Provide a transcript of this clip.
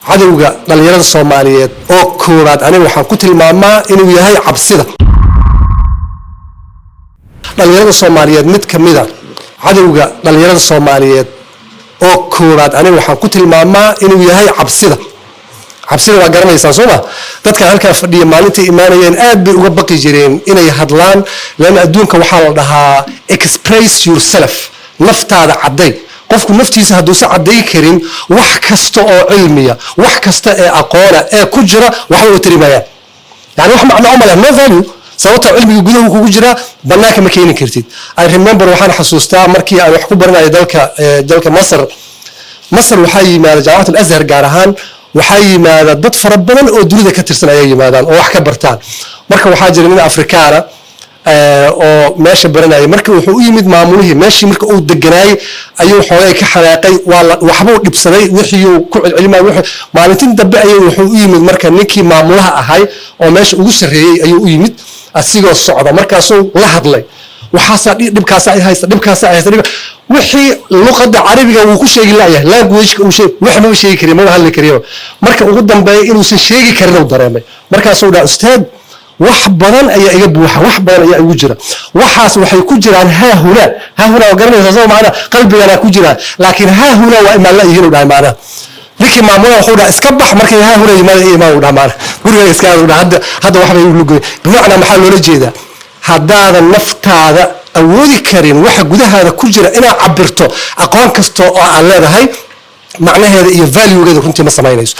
Cadowga dhalinyarada Soomaaliyeed oo koowaad aniga waxaan ku tilmaamaa inuu yahay cabsida. Dhalinyarada Soomaaliyeed mid ka mida cadowga dhalinyarada Soomaaliyeed oo koowaad aniga waxaan ku tilmaamaa inuu yahay cabsida. Cabsida waa garanaysaa, soo ma? Dadkan halkaa fadhiya maalintay imaanayeen aad bay uga baqi jireen inay hadlaan, leanna adduunka waxaa la dhahaa "express yourself", naftaada cadday. Qofku naftiisa hadduusan cadday karin, wax kasta oo cilmiya, wax kasta ee aqoona ee ku jira waxba u tari maayaan. Yani wax macno uma leh, no value, sababtoo cilmiga gudahu kugu jiraa, bannaanka ma keeni kartid. I remember, waxaan xasuustaa markii aan wax ku baranayo dalka Masar. Masar waxaa yimaada, Jaamacat Alazhar gaar ahaan, waxaa yimaada dad fara badan oo dunida ka tirsan ayaa yimaadaan oo wax ka bartaan. Marka waxaa jira nin Afrikaana oo meesha baranayay. Marka wuxuu u yimid maamulihii meeshii marka uu deganaayey ayuu xoogay ka xanaaqay, waa la waxbuu dhibsaday, wixiiuu ku celcelimay. Maalintin dambe ayuu wuxuu u yimid marka ninkii maamulaha ahay oo meesha ugu sarreeyey ayuu u yimid asigoo socda. Markaasuu la hadlay: "Waxaasaa dhibkaasa ay haysta, dhibkaasa ay haysta." Wixii luqadda Carabiga wuu ku sheegi la'yahay, language-ka uu sheeg wax maba sheegi karin, maba hadli kariyo. Marka ugu dambeeya inuusan sheegi karin uu dareemay. Markaasuu dhaha: "Ustaad, wax badan ayaa iga buuxa, wax badan ayaa igu jira. Waxaas waxay ku jiraan haa huna, haa huna." Waa garanaysaa, soo macna? Qalbigana ku jiraan, laakiin haa huna waa imaan la yihiin, uu dhahay. Macnaha ninkii maamulaha wuxuu dhaha: "Iska bax, markay haa huna yimaada imaan," uu dhaha. Macna guriga iska aad, uu dhaha. Hadda waxbay u lugoy. Bimacnaa maxaa loola jeedaa? Haddaadan naftaada awoodi karin waxa gudahaada ku jira inaad cabirto, aqoon kasta oo aad leedahay macnaheeda iyo valuegeeda runtii ma samaynayso.